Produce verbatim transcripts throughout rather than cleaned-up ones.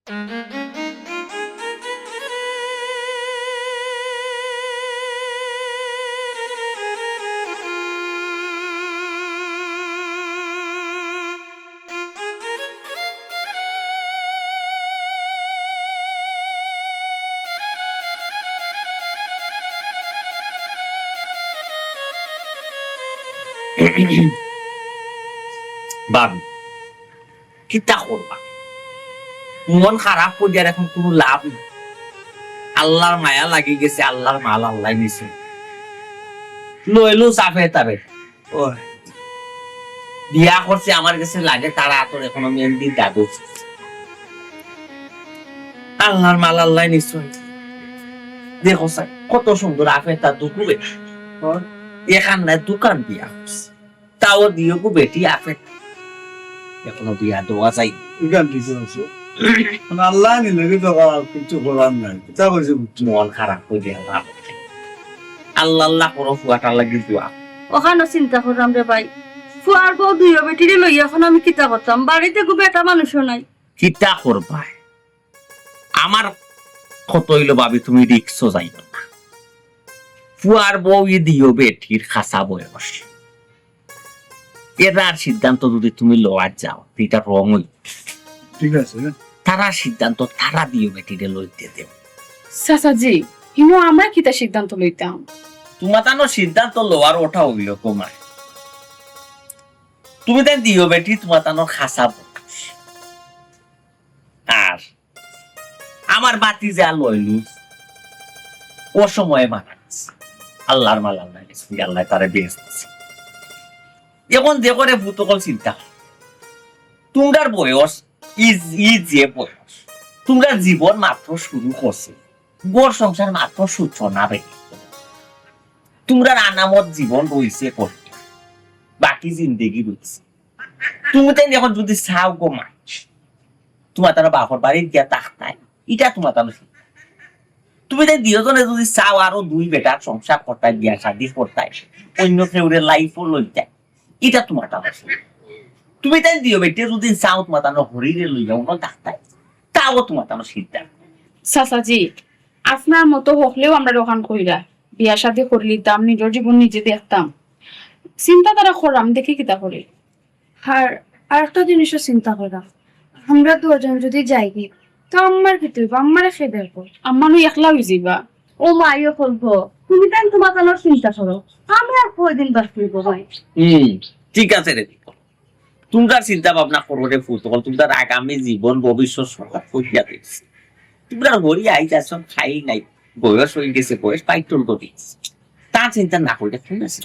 ভাবি, কিতা করবা? মন খারাপ করিয়ার এখন কুনু লাভ নাই। আল্লার মায়া লাগি গেছে, আল্লার মাল আল্লায় নিছে। লইলো চাপে তারে। ওই, বিয়া করছে আমার গেছে লাগে তার আতর এখনো মেহেন্দির দাগ। আল্লার মাল আল্লায় নিছে। দেখো স্যার, কত সুন্দর আপে তার দুগু বেটি। এখান নাই দোকান বিয়া করছে। তাও দিও গো বেটি আপে। এখনো বিয়া দেওয়া যায়। ইখান ঠিক আছে। মানে আল্লায় নিলে কি তো আর কিছু করার নাই। কিতা কইছে বুঝছো? মন খারাপ করিয়া লাভ নাই। আল্লাহ আল্লাহ করো, ফুয়াটার লাগি দোয়া। অখানও চিন্তা কররাম রে ভাই। ফুয়ার বউ দুইও বেটিরে লইয়া এখন আমি কিতা করতাম? বাড়িত গু বেটা মানুষও নাই। কিতা করবায়? আমার কথা অইলো ভাবি, তুমি রিস্কো যাইও না। ফুয়ার বউ ই দিও বেটির খাসা বয়স। এরার সিদ্ধান্ত যদি তুমি লওয়ার যাও, ইটা wrong অইবো। ঠিক আছে। তারার সিদ্ধান্ত তারা দিও বেটিরে লইতে দেও। চাচাজি, ইনো আমরা কিতা সিদ্ধান্ত লইতাম? তুমাতানো সিদ্ধান্ত লওয়ার ওটা অইলো তোমার। তুমি তাই দিও বেটি, তুমাতানোর খাসা বয়স। আর আমার ভাতিজা লইলু, অউ সময়ে মারা গেছে। আল্লার মাল আল্লায় নিছে, আল্লায় তারে বেহেস্ত দিছে। এখন দেখো রে পুত অকল, চিন্তা, তুমরার বয়স, ই, ই যে বয়স, তুমরার জীবন মাত্র শুরু করছে, ঘর সংসার মাত্র সূচনা রে। তুমরার আনামত জীবন রইছে কয়টা, বাকি জিন্দেগি রইছে। তুমি তাই এখন যদি চাও গো মাই, তুমাতানো বাপর বাড়িত গিয়া থাকতায়, ইটা তুমাতানো। তুমি তাই দিও জনে যদি চাও আরো দুই বেটার সংসার করতায়, বিয়া শাদি করতায়, অইন্য কেউরে life-ও লইতায়, ইটা তুমাতানো। তুমি তাই দিও বেটিয়ে যদি চাও তুমাতানো হরিরে লইয়া অনো থাকতায়, তাও তুমাতানো সিদ্ধান্ত। চাচাজি, আপনার মতো হকলেও আমরারে অখান কইরা, বিয়া শাদি করিলিতাম, নিজর জীবন নিজে দেখতাম। চিন্তাধারা কররাম, দেখি কিতা করি। আর আরেকটা জিনিসও চিন্তা কররাম, আমরা দুইজন যদি যাইগি, তো আম্মার কিতা অইবো? আম্মারে কে দেখবো? আম্মা নু একলা অইযিবা। ও মাইও বলবো, তুমি তাই তুমাতানোর চিন্তা করো, আমরা আর কয়দিন বাঁচমু গো ভাই? হুম, ঠিক আছে রে। তুমরার চিন্তা ভাবনা করো রে পুত অকল, তুমরার আগামী জীবন ভবিষ্যৎ সব কইয়া দিছি। তুমরার ঘরে আইজ আছো, খাই নাই, বয়স অই গেছে, বয়স পাইটল করি। তার চিন্তা না করলে কোন আছে?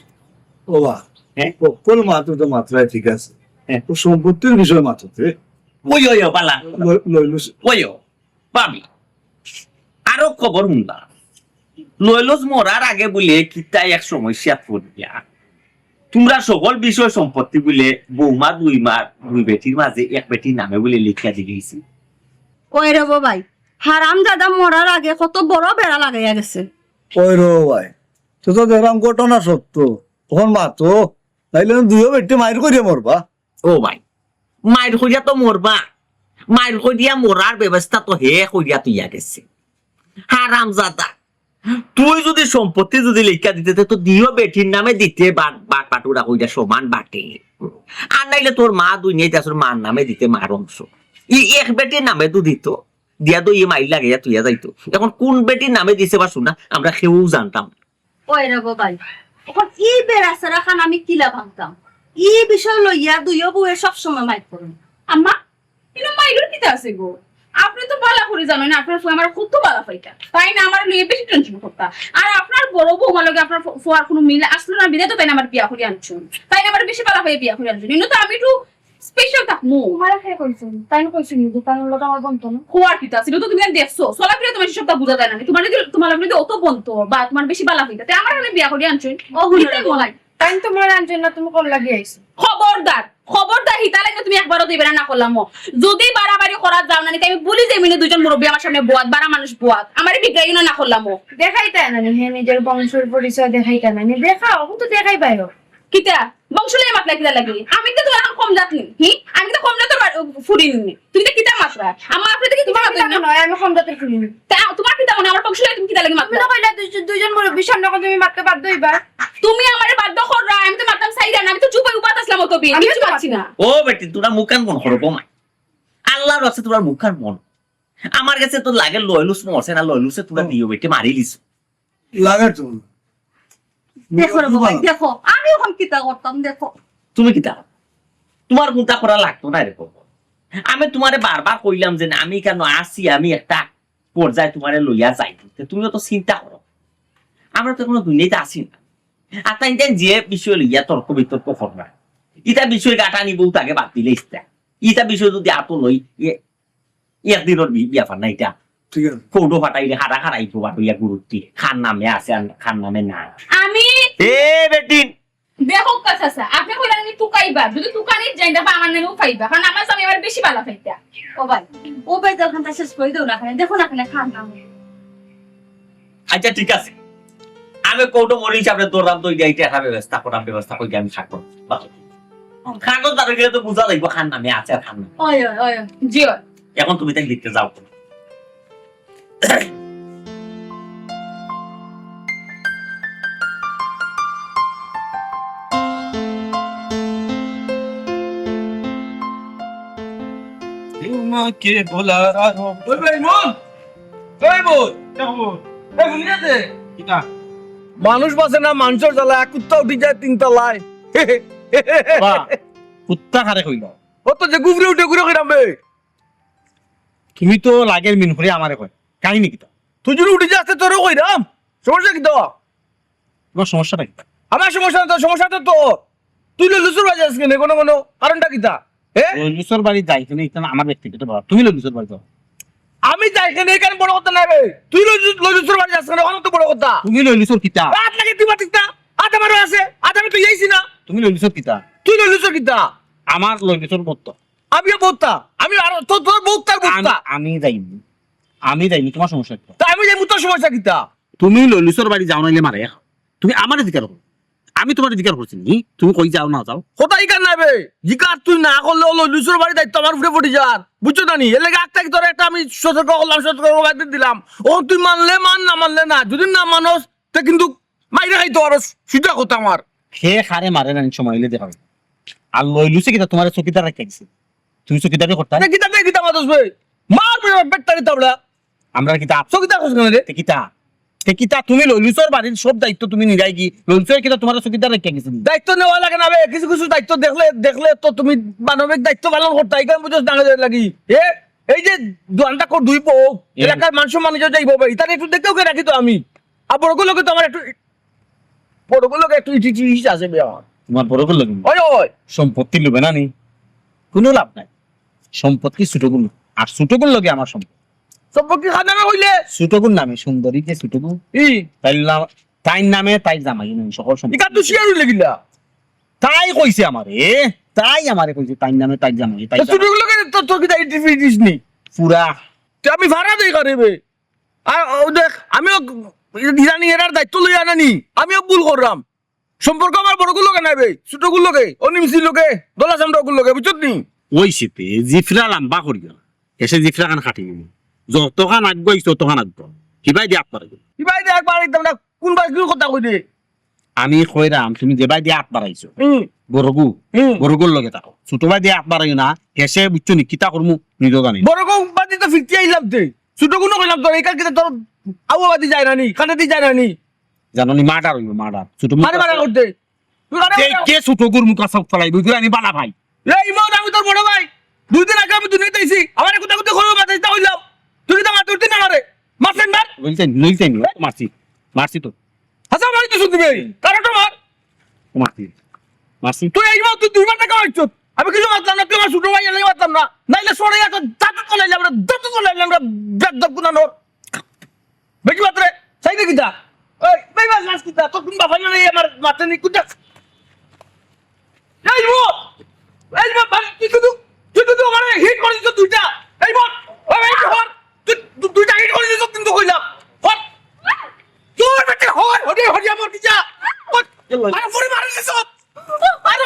ও বা, হ্যাঁ? অকল মাতো তো মাতরায় ঠিক আছে। হ্যাঁ। ও সম্পত্তির বিষয় মাততে। ওই, ওই, ও, বালা। লই-, লইলু সে। ওই, ও, ভাবি। আরো খবর হুনলাম। লইলুস মরার আগে বুলে কিতা এক সমস্যা পড়িয়া। তুমরা সকল বিষয় সম্পত্তি বুলে বৌমা দুই মা, দুই বেটির মাঝে এক বেটির নামে বুলে লিখিয়া দিলাইছে। ওই রে বো ভাই, হারামজাদা মরার আগে কত বড় বেড়া লাগাইয়া গেছে। ওই রে বো ভাই, তো তো দেখলাম ঘটনা সত্য। অখন মাতো, নাইলে দুইও বেটি মাইর করিয়া মরবা। ও ভাই, মাইর করিয়া তো মরবা, মাইর করিয়া মরার ব্যবস্থা তো হে করিয়া থইয়া গেছে। হারামজাদা, তুই যদি সম্পত্তি যদি লেখা দিতে, তে তো দিও বেটির নামে দিতে, বাট, বাট, বাটুরা কইরা সমান বাটে। আর নাইলে তোর মা দুনিয়াত আছে, মার নামে দিতে মার অংশ। ই এক বেটির নামে তো দিত, দিয়া তো ই মাইর লাগাইয়া থইয়া যাইতো। এখন কোন বেটির নামে দিছে বা শুনা, আমরা কেউ জানতাম না। ওই রে গো ভাই, অখন ই বেড়াছেড়া খান আমি কিলা ভাঙতাম? ই বিষয় লইয়া দুইও বউয়ে সব সময় মাইর করইন। আম্মা, ইনো মাইরর কিতা আছে গো? আপনে তো বালা করি জানইন, আপনার ফুয়া আমারে কত বালা পাইতা। তাইন আমারে লইয়া বেশি tension করতা। আর আপনার বড় বৌমার লগে আপনার ফু-, ফুয়ার কুনু মিল আছলো না, বিধায় তো তাইন আমারে বিয়া করি আনছইন। তাইন আমারে বেশি বালা পাইয়া বিয়া করি আনছইন। ইনো তো আমি একটু special থাকমু। তুমারে কে কইছে? তাইন কইছইন নি যে তাইন লগে আমার বনতো না? কুয়ার কিতা আছে? ইনো তো তুমি দেখছো। চলাফিরা তুমার হিসাবটা বুঝা যায় না নি। তুমার যদি, তুমার লগে যদি অত বনতো বা তুমার বেশি বালা পাইতা, তে আমার লগে বিয়া করি আনছইন। ও, হুনো রে গো ভাই। তাইন তুমারে আনছইন না, তুমি কল লাগি আইছো। খবরদার, খবরদার, হিতার লাগি তুমি একবারও দিবে না, না করলামো। যদি বাড়াবাড়ি করাত যাও না নি, তে আমি বলি যে এমনে দুইজন মুরব্বি আমার সামনে বওয়াত, বাড়া মানুষ বওয়াত, আমারে বিগড়াইও না, না করলামো। দেখাইতায় না নি, হে নিজর বংশর পরিচয় দেখাইতায় না নি, দেখাও, অখন তো দেখাইবায়। কিতা? বংশ লইয়া মাতলা কিতা লাগি? আমি তো তুমার কম জাত নি, হি? আমি তো কম জাতর বা-, ফুরি নি। তুমি তো কিতা মাতরা? আমার আপনি দেখি কিতা মাতরা না? নয়, আমি কম জাতর ফুরি নি। তা তুমার কিতা মনে, আমার বংশ লইয়া তুমি কিতা লাগি মাতরা? তুমি তো কইলা দুই-, দুইজন মুরব্বীর সামনে কইলে তুমি মাততে বাধ্য হইবা। তুমি আমারে বাধ্য কররা, আমি তো মাততাম চাইরা না, আমি তো চুপ অই উবাত আছলাম অত বিন, আমি কিচ্ছু তো মাতছি না। ও বেটি, তুমরা মুখখান বন্ধ করো, বো মা। আল্লার ওয়াস্তে তুমরা মুখখান বন্ধ। আমার গেছে তো লাগে লয়লুস মরছে না, লয়লুসে তুমরা দিও বেটি মারি লিছো। লাগে তো। দেখো রে বাবা, দেখো, আমি অখন কিতা করতাম, দেখো। তুমি কিতা? তুমার কুনতা করা লাগতো না রে বাবা। আমি তুমারে বারবার কইলাম যে না, আমি কেন আসি, আমি একটা পর্যায়ে তুমারে লইয়া যাই। তে তুমিও তো চিন্তা করো। আমরা তো কোনো দুনিয়াতে আসি না। আর তাইন তাইন যে বিষয় লইয়া তর্ক বিতর্ক কররা, ইতা বিষয় গাটানি বউত আগে বাদ দিলে ইস্তা। ইতা বিষয় যদি আতো লই, এ, একদিনর বি-, ব্যাপার না ইতা। ঠিক আছে। কোর্টো ফাটাইলে হারা হারাই তো বাটইয়া গুরুত্তি। খান নামে আছে আর খান নামে না। আমি এ বেটিন। দেখো কা চাচা, আপনি কইলেন আমি টুকাইবা। যদি টুকানি যাই, দেখো আমার নামেও পাইবা। কারণ আমার স্বামী আমার বেশি ভালো পাইতা। ও ভাই, ও ভাই, যখন তা শেষ করে দেও না, দেখো না, খান নামে। আচ্ছা, ঠিক আছে। আমি কোর্টো মরি হিসাবে দৌড়াম তো, ইটা একটা ব্যবস্থা করাম, ব্যবস্থা করি আমি থাকবো। বাহ। কাগজ দাঁড়িয়ে গেলে তো বুঝা লাগবো, খান নামে আছে আর খান নামে। ওই, ওই, ওই, ওই। জি, ওই। এখন তুমি তাই লিখতে যাও। তোমাকে বলার আরো ওই ভাই, মন! এই বোন, দেখো, এই হুনি আছে? কিতা? মানুষ বাঁচে না, মানষর জ্বালায়, এক কুত্তা উঠি যায় তিন তলায়। বাহ, কুত্তা কারে কইল? ও তো যে গুবরে উঠে ঘুরে কইরাম বে। তুমি তো লাগের মিন করে আমারে কয়, কাহিনী কিতা? তুই যদি উঠি যাস, তোরেও কইরাম। সমস্যা কিতা? তোমার সমস্যাটা কিতা? আমার সমস্যা না, তোর সমস্যা তো তোর। তুই লইলুসর বাড়ি যাস কেনে? কোনো, কোনো কারণটা কিতা? এ? লইলুসর বাড়ি যাই কেনে, ইটা আমার ব্যক্তিগত ব্যাপার। তুমি লইলুসর বাড়ি যাও। আমি যাই কেনে, এখানে বড় কথা নাই বে। তুই লইলু-, লইলুসর বাড়ি যাস কেনে? ওখানে তো বড় কথা। তুমি লইলুসর কিতা? আত লাগে তুই মাতিস না। আত আমারও আছে। আত আমি তো যাইছি না। তুমি লইলুসর কিতা? তুই লইলুসর কিতা? আমার লইলুসর বত্তা। আমিও বত্তা। আমি আর তো-, তোর বত্তার বত্তা। আমি, আমি যাইনি। আমি যাইনি, তোমার সমস্যা কিতা? তা আমি যাইমু, তোর সমস্যা কিতা? তুমি লইলুসর বাড়ি যাও নাইলে মারে। তুমি আমারে জিকার করো। আমি তোমারে জিকার করছি নি? তুমি কই যাও না যাও? কথা ইখান নাই বে। জিকার তুই না করলে ও লইলুসর বাড়ি দায়িত্ব আমার উপরে পড়ি যার। বুঝছো না নি? এর লাগি আগ থাকি তোরে একটা আমি সতর্ক করলাম, সতর্ক বার্তা দিলাম। ও তুই মানলে মান, না মানলে না। যদি না মানস, তে কিন্তু মাইরে খাইতো আরো সুজা কথা আমার। হে খারে মারে না নি সময় হইলে দেখা। আর লইলুসে কিতা তোমারে চকিদার রাখিয়া গেছে? তুমি চকিদারি করতা? তে কিতা, তে কিতা মাতস বে? মার বে, বেটারি তাবড়া। আমরা কিতা চকিদার করছ কেনে রে? তে কিতা? তে কিতা তুমি লইলুসর বাড়ির সব দায়িত্ব তুমি নিরাই কি? লইলুসে কিতা তোমারে চকিদার রাখিয়া গেছে? দায়িত্ব নেওয়া লাগে না বে, কিছু কিছু দায়িত্ব দেখলে, দেখলে তো তুমি মানবিক দায়িত্ব পালন করতা, ইখান বুঝছ না লাগে। এ, এই যে দোকানটা কর দুই বউ, এ। এলাকার মান সম্মান ইজ্জত যাইবো বে, ইতারে একটু দেখতেও কে রাখি তো আমি। আর বড়গুর লগে তো আমার একটু, বড়গুর লগে একটু ইটি টিটি আছে বে আমার। তোমার বড়গুর লগে? ওই, ওই। সম্পত্তি লুবে না নি? কোনো লাভ নাই। সম্পত্তি ছোটগুর। আর ছোটগুর লগে আমার সম্পত্তি। সম্পত্তি কার নামে হইলে? ছোটগুর নামে, সুন্দরী যে ছোটগু। ই। তাইর নাম-, তাইর নামে তাইর জামাই, সকল সম্পত্তি। ইটা তো শেয়ার হইলে গিলা। তাই কইছে আমারে, তাই আমারে কইছে, তাইর নামে তাইর জামাই, তাই তো জামাই। ছোটগুর লগে তো তোর কিতা ইটি টিটি নি? পুরা। তে আমি ভাড়া দেই কারে বে? আর ও দেখ, আমিও ইরানি এরার দায়িত্ব লইয়া আনানি, আমিও ভুল করলাম। সম্পর্ক আমার বড়গুর লগে নাই বে, ছোটগুর লগে, অনিমসির লগে, দলা চামড়াগুর লগে, বুঝছত নি? ওই শীতে জিফরা লাম্বা করিও না, এসে জিফরা খান কাটি নিবি। যতখান আগুয়াইছো, ততখান আগুয়া। কিবাই দি আত বাড়াইছো? কিবাই দি আত বাড়াইতাম না, কোন বাস কথা কই দে? আমি কইরাম, তুমি যে বাই দি আত বাড়াইছো, হুম। বড়গু, হুম। বড়গুর লগে থাকো। ছোট বাই দি আত বাড়াইও না, হেসে বুঝছো নি, কিতা করমু, নিজেও জানি না। বড়গু বাদি তো ফিরতে আইলাম তে। ছোটগুরে কইলাম তোর, এই কার কিতা তোর আবু বাদি যায় না নি, কানে দি যায় না নি? জানো নি, মার্ডার হইব, মার্ডার। ছোট মুখ মারে মারা আছে। করতে। তুই কারে যে, মারা? যে ছোটগুর মুখ আছে, ফালাই, বুঝলি, আমি বালা ভাই। এই মন, আমি তোর বড় ভাই। দুই দিন আগে আমি দুনিয়াতে আইছি, আমার একটা কথা খবর বাতাইতে হইলাম। তুই কিতা মারতে উঠতে না মারে? মারছেন মার? লইছেন, লইছেন, মারছি, মারছি তো। হাসা মারি তো শুনতে বে। কারোটা মার। মারছি, মারছি। তুই এই মাত্র দুইবার টাকা মারছস। আমি কিছু মারলাম না, তুই আমার ছোট ভাই এলে মারলাম না। নাইলে সরে গেছে, দাঁত তো লাইলাম না, দাঁত তো লাইলাম না, বেদ্দপ গুনানোর। বেটি মাত্রে, চাইবে কিতা? এই, বেইমান লাশ কিতা? তোর কোন বাবা না নেই আমার মারতে নি, কোনটা? এই মো! এই মো, ভাই, তুই তো, তুই তো আমারে হিট করে দিছস দুইটা। এই মো, এই, এই হর, তুই, তুই দুইটা হিট করে দিছস কিন্তু কইলাম। হর। তোর বেটে হর, হরি, হরি আমার কিতা? হর। আরে পরে মারে দিছস। আরে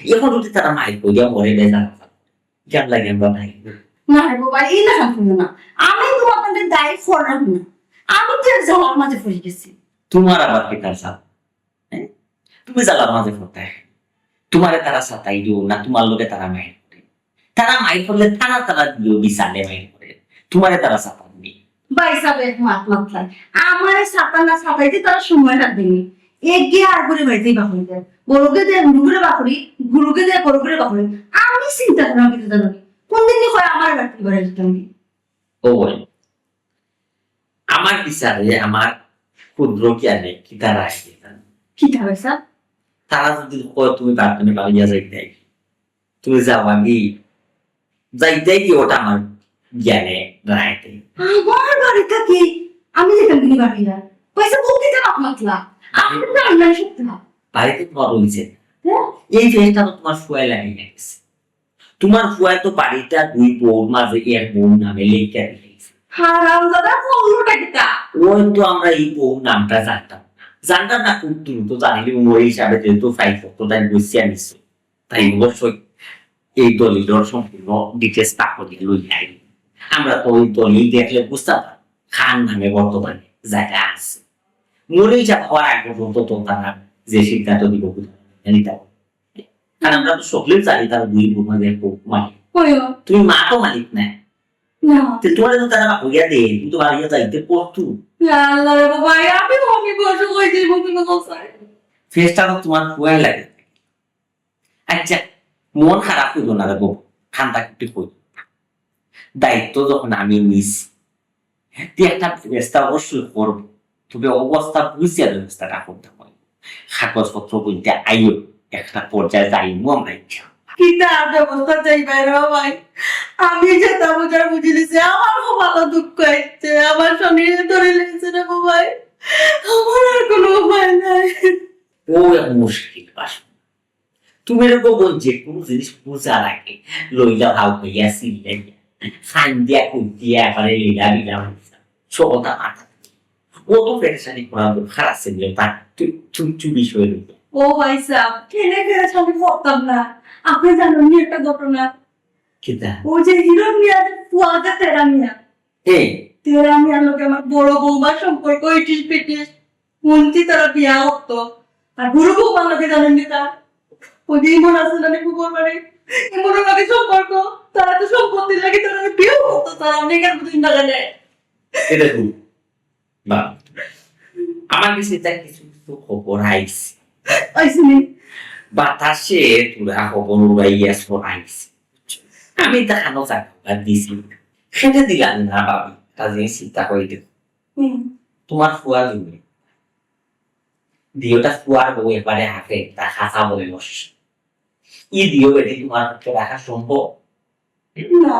এখন যদি তারা মাইর করিয়া মরে বেজার, কেন লাগে আমরা নাই? না রে বাবা, এই লেখা করো না। আমি তো আপনাদের দায়ী করলাম না। আমি তো এক জ্বালার মাঝে পড়ে গেছি। তোমার আবার কিতা জ্বালা? হ্যাঁ? তুমি জ্বালার মাঝে পড়তায়। তোমারে তারা সাতাই দিও না, তোমার লগে তারা মাইর করে। তারা মাইর করলে তারা তারা দিও বিশালে মাইর করে। তোমারে তারা সাতাই দিবে। ভাই সাহেব এক মাত মাতলাই। আমারে সাতা না সাতাইতে তারা সময় লাগবে নি। এগিয়ে আর করে বাড়িতেই বাকরি দেয়। বড়কে দেয় গুরু করে বাকরি, গুরুকে দেয় বড় করে বাকরি। আমি চিন্তা করলাম কিন্তু জানো নি? কোন দিন নি হয় আমার বাড়িতে বাড়ি যেতাম নি? ও বল, আমার বিচারে আমার ক্ষুদ্র জ্ঞানে কিতা রায় দিতাম? কিতা ভাই সাহেব? তারা যদি কয় তুমি বাগানে বাড়িয়া যাইতাই, তুমি যাওয়া কি? যাইতাই কি ওটা আমার জ্ঞানে রায় দেয়। আমার বাড়ি থাকি আমি যেতাম নি বাড়িয়া। পয়সা বলতে তো মাত মাতলা। আপনি তো রান্নায় শিখতে না। বাড়িতে তোমার রয়েছে। হ্যাঁ? এই ফেসটা তো তোমার ফুয়ায় লাগিয়ে গেছে। তোমার ফুয়ায় তো বাড়িটা দুই বউর মাঝে এক বউর নামে লেখা দিয়েছে। হারামজাদা, বললোটা কিতা? ওই তো আমরা এই বউর নামটা জানতাম না। জানতাম না খুব দ্রুত জানিলে ওই হিসাবে যেহেতু ফাইল পত্র তাই বসিয়া নিছে। তাই অবশ্যই এই দলিলর সম্পূর্ণ ডিটেলস তা করিয়া লই আই। আমরা তো ওই দলিল দেখলে বুঝতাম পারি কার নামে বর্তমানে জায়গা আছে। মরে হিসাব হওয়ার আগে পর্যন্ত তো তারা যে সিদ্ধান্ত দিব বুঝে নিতে হবে। কারণ আমরা তো সকলেই জানি তার দুই বউ মানে বউ মালিক। কইও। তুমি মা তো মালিক না। না। তো তোমার তো তারা হইয়া দে, তুমি তো বাড়িয়া যাইতে পড়তু। ইয়া আল্লাহ রে বাবা, আমি হমি বসে কই যাইব তুমি কোথায়? ফেসটা তো তোমার ফুয়ায় লাগে। আচ্ছা, মন খারাপ হইল না রে বউ, ঠান্ডা একটু কই। দায়িত্ব যখন আমি নিছি, তুই একটা ব্যবস্থা অবশ্যই করব, তবে অবস্থা বুঝিয়া ব্যবস্থাটা করতে হয়। কাগজপত্র বলতে আইও, একটা পর্যায়ে যাইমু আমরা ইনশাআল্লাহ। কিতা আর ব্যবস্থা চাই বাইরে ভাই? আমি যেটা বুঝার বুঝি দিছি, আমার খুব ভালো দুঃখ হচ্ছে, আমার স্বামী ধরে লেগেছে রে ভাই, আমার আর কোনো উপায় নাই। ও এক মুশকিল বাস। তুমি এরকম যে কোনো জিনিস বুঝার আগে লইলা ভাও কইয়া সিল্লাইয়া, ফাইন দিয়া কুদিয়া এবারে লীলা লীলা হইছে। সবটা মাথা। ও তো পেরেশানি করা দরকার আছে রে, তা তুই, তুই, তুই বিষয় লইয়া। ও ভাই সাহেব, কেনে পেরেশানি করতাম না? আপনি জানেন নি একটা ঘটনা? কিতা? ওই যে হিরণ মিয়া, ফুয়াদা তেরা মিয়া। এই। তেরা মিয়ার লগে আমার বড় বৌমার সম্পর্ক ইটিস পিটিস। মন্ত্রী তারা বিয়া করতো। আর গুরু বৌমার লগে জানেন নি তা? ওই যে ইমন আছে না নি কুকুর বাড়ি? ইমনের লগে সম্পর্ক। তারা তো সম্পত্তির লাগি তারা বিয়া করতো। তারা অনেক আর বুঝুন না জানে। এটা কি? বা, আমার কাছে এটা কিছু কিছু খবর আইছে। আইছে নি? বাতাসে তোরা খবর উড়াইয়া ছড়াইছে। আমি তা খানো জায়গা দিছি। সেটা দিলাম না ভাবি। তা যে চিন্তা করে দেখো। হুম। তোমার ফুয়া জমি। দিওটা ফুয়ার বউ একবারে হাতে, তা খাসা বলে বস। ই দিও বেটি তোমার পক্ষে রাখা সম্ভব? না।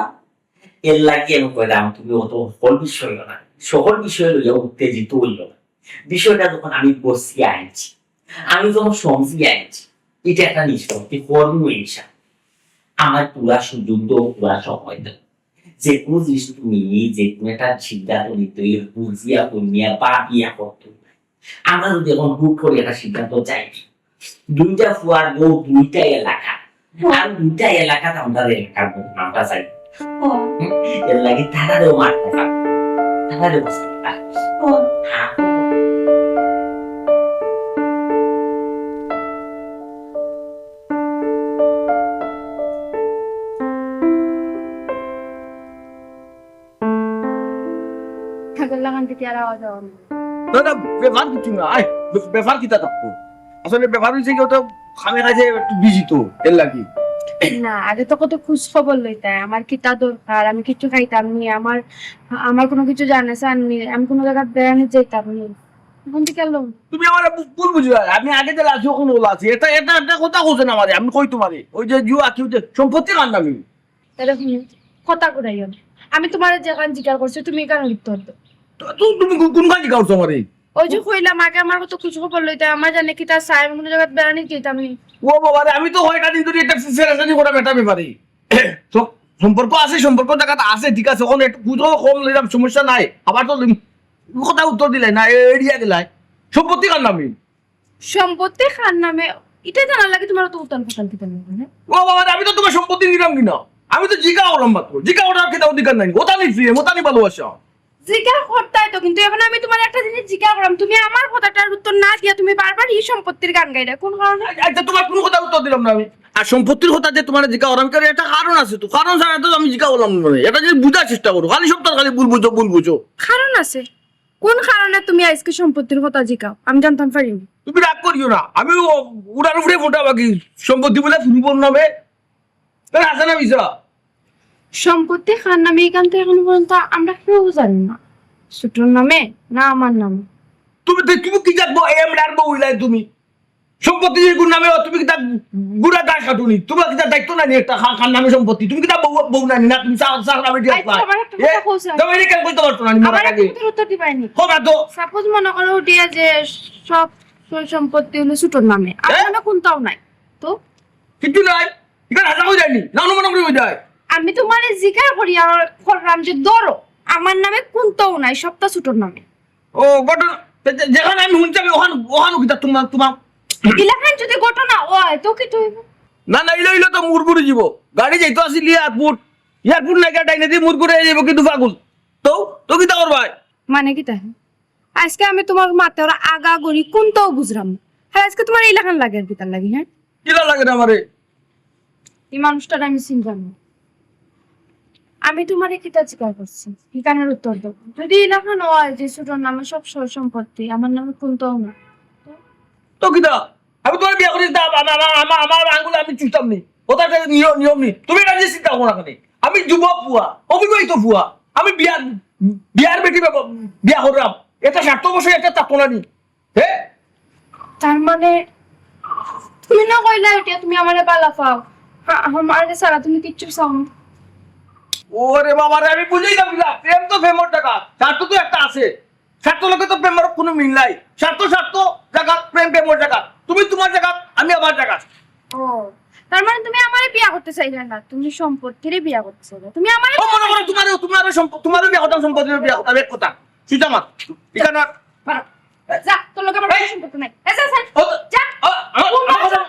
এর লাগি আমি কইলাম, তুমি অত হকল বিষয় না, সকল বিষয় লইয়া উত্তেজিত হইও না। বিষয়টা যখন আমি বসিয়া আনছি, আমি যখন সমঝিয়া আনছি, এটা একটা নিষ্পত্তি করবো ইনশা। আমার পুরা সুযোগ দাও, পুরা সময় দাও। যে কোনো জিনিস তুমি যে কোনো একটা সিদ্ধান্ত নিতে হইলে বুঝিয়া, বুঝিয়া, ভাবিয়া করতে হবে। আমরা যদি এখন হুট করে একটা সিদ্ধান্ত চাই, দুইটা ফুয়ার বউ দুইটা এলাকা, আর দুইটা এলাকাত আমরা এলাকার বউ নামটা চাই। ও। হুম? এর লাগি তারারেও মারতে পারবো, তারারেও বাঁচাতে পারবো। ও। হ্যাঁ। ঠাকুর লাগান থেকে আর আওয়াজ হওয়া না। না, না, ব্যাপার কিছু না। আয়, বে-, ব্যাপার কিতা থাকবো? আসলে ব্যাপার হইছে কি, ও তো খামে কাজে একটু বিজি তো, এর লাগি। না, আগে তো কত খোঁজ খবর লইতায়, আমার কিতা দরকার, আমি কিছু খাইতাম নি, আমার, আমার কোনো কিছু জানা চান নি, আমি কোনো জায়গা বেড়ানি যাইতাম নি। এখন থেকে আর লম। তুমি আমার ভু-, ভুল বুঝলা, আমি আগে যে লাসি ওখানে ওলা আছি, এটা, এটা, এটা কথা কইছে না আমারে, আমি কই তোমারে, ওই যে জুয়া কি হইছে, সম্পত্তি কার নামে? তাহলে হুনো, কথা ঘুরাইও না। আমি তোমারে যেখান জিজ্ঞাসা করছি, তুমি কেন উত্তর দাও? তো, তো তুমি কোন, কোন কাজ করছো আমারে? ওই যে কইলাম আগে আমার কত খোঁজ খবর লইতায়, আমার জানে কিতা চায়, আমি কোনো জায়গায় বেড়ানি যাইতাম নি। ও বাবা রে, আমি তো কয়টা দিন ধরে একটা ফেরাফেরি করা বেটা ব্যাপারে। তো সম্পর্ক আছে, সম্পর্ক জায়গাটা আছে, ঠিক আছে, ওখানে একটু খোঁজ খবর কম লইলাম, সমস্যা নাই। আবার তো লইম, কথা উত্তর দিলাই না, এ-, এড়িয়া গেলাই। সম্পত্তি কার নামে? সম্পত্তি কার নামে? ইটা জানার লাগি তুমার অত উতাল পাতাল কিতা লাগে, হ্যাঁ? ও বাবা, আমি তো তুমার সম্পত্তি নিলাম কিনা, আমি তো জিকাও করলাম মাত্র। জিকাও করার কিতা অধিকার নাই? ওটা নি প্রেম, ওটা নি ভালোবাসা। জিকাও করতায় তো, কিন্তু এখন আমি তুমারে একটা জিনিস জিকাও করলাম, তুমি আমার কথাটার উত্তর না দিয়া তুমি বারবার ই সম্পত্তির গান গাইরায়, কোন কারণে? আচ্ছা, তুমার কুনু কথার উত্তর দিলাম না আমি। আর সম্পত্তির কথা যে তুমারে জিকাও করলাম, কারণ একটা কারণ আছে তো, কারণ ছাড়া তো আমি জিকাও করলাম না। একটা জিনিস বুঝার চেষ্টা করো, খালি সপ্তাহ খালি ভুল বুঝো, ভুল বুঝো। কারণ আছে? কোন কারণে তুমি আইজকে সম্পত্তির কথা জিকাও, আমি জানতাম পারি নি। তুমি রাগ করিও না, আমি ও-, উড়ার উপরে ফোটা বাকি। সম্পত্তি বুলে ফুলবর নামে, তার আছে না মিছা? সম্পত্তি কার নামে ইখান তো এখন পর্যন্ত আমরা কেউ জানি না, ছোটর নামে না আমার নামে। তুমি তো, তুমি কি জাত বউ, এমরার বউ ইলাই তুমি? সম্পত্তি যে গুর নামে, তুমি কিতা গুড়া গাছ কাটুনি? তুমার কিতা দায়িত্ব নাই নি একটা কার, কার নামে সম্পত্তি? তুমি কিতা বউ, বউ নানি না? তুমি চা, চা নামে দিয়ে আচ্ছা, আমার একটা কথা কইছে। তুমি এটা কেন কইতে পারতো না নি, মরার আগে? উত্তর দিবাই নি। কথা তো। সাপোজ মনে করো উঠিয়া যে সব সয় সম্পত্তি অইলো ছোটর নামে, আমার নামে কুনটাও নাই। তো? কিচ্ছু নাই। ইখান হাছা কই যায়নি? না, অনুমান করি কই যায়। আমি তুমারে জিকার করি আর করলাম যে ধরো, আমার নামে কুনটাও নাই, সবটা ছোটর নামে। ও, ঘটনা, যে-, যে-, যেখানে আমি হুনছি আমি ওখান, ওখান কিতা তুমার, তুমার। ইলাখান যদি ঘটনা অয়, তো কিতা অইবো? না, না, ইলো, ইলো তো মুরগুরি দিব। গাড়ি যাইতো আছিল এয়ারপোর্ট। এয়ারপোর্ট নাকি ডাইনে দিয়ে মুরগুরি যাইব কিন্তু পাগল। তো, তো কিতা করবায়? মানে কিতা? আইজকে আমি তুমার মাতর আগা গড়ি কুনটাও বুঝরাম না। হ্যাঁ, আইজকে তুমার ইলাখান লাগে আর কিতার লাগি, হ্যাঁ? কিলা লাগে না আমারে? ই মানুষটারে আমি চিনতাম না। আমি তুমারে কিতা জিকার করছি? ইখানর উত্তর দেও। যদি ইলাখান অয় যে ছোটর নামে সব সয় সম্পত্তি, আমার নামে কুনটাও না। তো কিতা? আমি তুমারে বিয়া করি, তা আমা-, আমা-, আমা-, আমার আঙ্গুলে আমি চুষতাম নি। ওটা একটা নিয়ম, নিয়ম নি। তুমি এটা নিয়ে চিন্তা করো না কেনে? আমি যুবক পুয়া, অবিবাহিত পুয়া। আমি বিয়ার, বিয়ার বেটি বিয়া, বিয়া করলাম। এটা স্বার্থ অবশ্যই একটা তাত্তনা নি। হে? তার মানে তুমি না কইলা এটা তুমি আমারে বালা পাও। হ্যাঁ, আমারে ছাড়া তুমি কিচ্ছু চাও না। ওরে বাবা রে, আমি বুঝি না বুঝা। প্রেম তো প্রেমর জাগা। স্বার্থ তো একটা আছে। স্বার্থ লগে তো প্রেমর কুনু মিল নাই। স্বার্থ স্বার্থ জাগা, প্রেম প্রেমর জাগা। তুমি তুমার জাগা, আমি আমার জাগা। ও, তার মানে তুমি আমারে বিয়া করতে চাইলা না, তুমি সম্পত্তিরে বিয়া করতে চাইলা। তুমি আমারে ও, মনে করো তুমারে, তুমারে সম্প-, তুমারে বিয়া করতাম, সম্পত্তিরে বিয়া করতাম, এক কথা। সুজা মাত। ইখান আর যা, তোর লগে আমার এই! কোনো সম্পর্ক নাই। এই, যা, যা। ও, যা। ও, ও, কোন আমার কথা? কথা?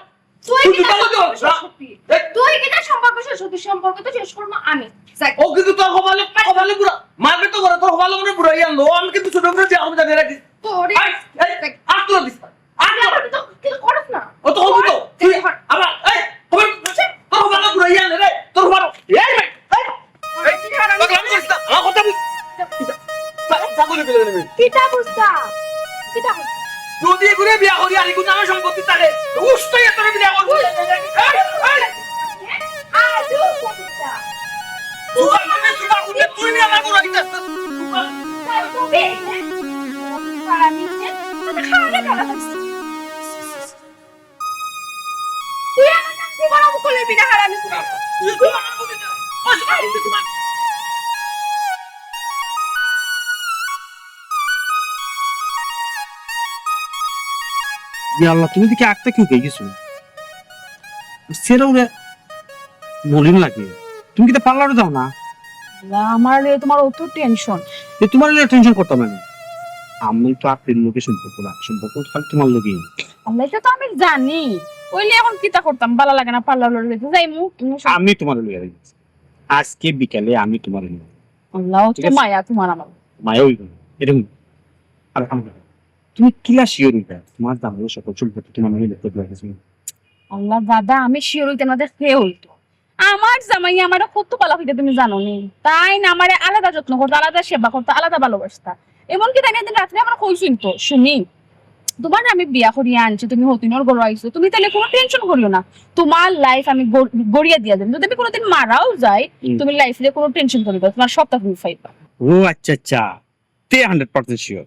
তুই তুই কিতা কিতা সম্পর্ক করতে শেষ করবি? এই! তুই কিতা সম্পর্ক শেষ করবি? সম্পর্ক তো শেষ করবো আমি। যা। ও কিন্তু তোর কপালে, কপালে বুড়া। মারবে তো করে, তোর কপালে মনে বুড়া ইয়ান লো। আমি কিন্তু ছোট করে বিয়া করবো, জানিয়ে রাখিস। তোরে এই, এই, দেখ। আর তুই দিস না। আর তুই তুই তো কিছু করস না। ও তো হবো তো। তুই তুই আবার, এই, খবর, তোর কপালে বুড়া ইয়ান রে, তোর কপালে। এই, এই, এই। এই, পাগলামি করিস না, আমার কথা বুঝ। তা-, তা বলে দিলে নেবে। কিতা বুঝতা? কিতা বুঝতা? যদি এগুলো বিয়া করি আর এগুলো আমার সম্পত্তি থাকে, উস তো এত বিয়া করবো। এই, এই। আজও বুঝতা। তুই আমার, তুই আমার, তুই নিয়ে আমার কোনো ইচ্ছা আছে? তাই তো বে, হ্যাঁ? খারাপ হয়েছে, তুমি খাওয়াটা খারাপ হয়েছে। তুই আমার নাম জীবনে মুখে লইবি না, হারামি কোথাকার। তুই তো আমার বুকে না। ওই, ওই, তুই তো আমার ইয়া আল্লাহ, তুমি দেখি আখতা কি হয়ে গেছো? সেরাউরে মলিন লাগে। তুমি কিতা পার্লারে যাও না? আল্লাহ, আমার লইয়া তুমার অত টেনশন। এ, তুমার লইয়া টেনশন করতাম না। আমি তো আর প্রেম লোকে সম্পর্ক না, সম্পর্ক খালি তুমার লগে। আল্লাহ, এটা তো আমি জানি। অইলে এখন কিতা করতাম, ভালা লাগে না পার্লার লইয়া যাইতে। যাইমু, ইমু সব- আমি তুমার লইয়া যাইতেছি। আজকে বিকালে আমি তুমার লইয়া যাইতেছি। আল্লাহ, ঠিক তো আছে? মায়া তুমার আমার। মায়া হইব না। এরকম। আর আমি, তুমি কিলা শিওর হইবা? তুমার দাম হলো সকল সম্পত্তি তুমার নামে লিখতে দেওয়া হয়েছে। আল্লাহ দাদা, আমি শিওর হইতে না দেখতে হইতো। আমার জামাই আমারে কত ভালা পাইতা তুমি জানো নি? তাইন আমারে আলাদা যত্ন করতা, আলাদা সেবা করতা, আলাদা ভালোবাসতা। এমনকি তাইন একদিন রাত্রে আমারে কইছইন তো, "সুমি, তুমারে আমি বিয়া করিয়া আনছি, তুমি হতিনর ঘরো আইছো, তুমি তাইলে কুনু টেনশন করিও না, তুমার লাইফ আমি গড়-, গড়িয়া দিয়া যাইমু। যদি আমি কুনুদিন মারাও যাই, হুম। তুমি লাইফ নিয়া কুনু টেনশন করিও না, তুমার সবটা তুমি পাইবা।" ও আচ্ছা, আচ্ছা। তে হান্ড্রেড পার্সেন্ট শিওর,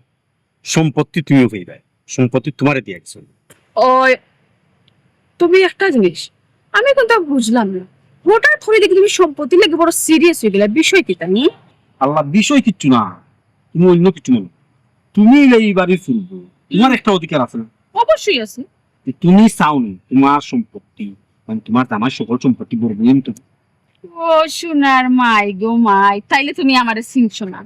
সম্পত্তি তুমিও পাইবায়, সম্পত্তি তুমারে দিয়া গেছে। ওই, তুমি একটা জিনিস, আমি কিন্তু বুঝলাম না, হঠাৎ করে দেখি তুমি সম্পত্তির লাগি বড় সিরিয়াস হয়ে গেলে, বিষয় কিতা নি? আল্লাহ, বিষয় কিচ্ছু না, তুমি অন্য কিছু মনে, তুমি এই বাড়ির ফুলবো, তুমার একটা অধিকার আছে না? অবশ্যই আছে। যে তুমি চাও নি তুমার সম্পত্তি, মানে তুমার জামাই সকল সম্পত্তি বড় বোন তো ও সোনার মাই গো মাই, তাইলে তুমি আমারে চিনছো না।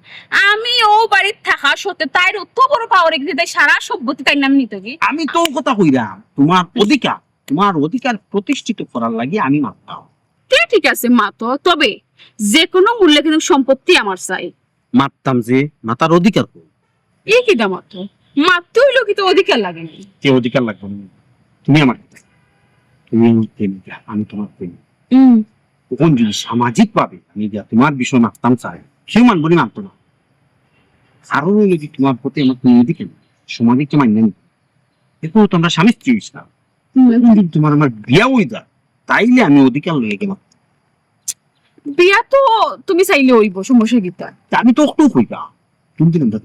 আমি ও বাড়িত থাকা সত্ত্বে তাইর অত বড় পাওয়ার এগিয়ে তাই সারা সম্পত্তি তাইর নাম নিতে কি? আমি তো ও কথা কইরাম, তুমার অধিকার, তোমার অধিকার প্রতিষ্ঠিত করার লাগি আমি মারতাম। তে ঠিক আছে, মাতো, তবে যে কোনো মূল্যে কিন্তু সম্পত্তি আমার চাই। মারতাম যে, মাতার অধিকার কই? এই কিতা মাতো? মারতে অইলেও কিন্তু অধিকার লাগে নি? কে অধিকার লাগবো না? তুমি আমার, তুমি আমার প্রেমিকা, আমি তোমার প্রেমিক। হুম। তখন যদি সামাজিক ভাবে আমি গিয়া তোমার বিষয়ে মারতাম চাই, কেউ মানবো নি, মানতো না। কারণ অইলো যে তোমার প্রতি আমার কোনো অধিকার নাই, সমাজে কেউ মান্য নি। এখন তো আমরা স্বামী স্ত্রী অইছিলাম, হুম। এখন যদি তোমার আমার বিয়া অই যায়, তাইলে আমি অধিকার লইয়া গেলাম। বিয়া তো তুমি চাইলে অইবো, সমস্যা কিতা? তা আমি তো একটু কইবা, তুমি দিন আমরা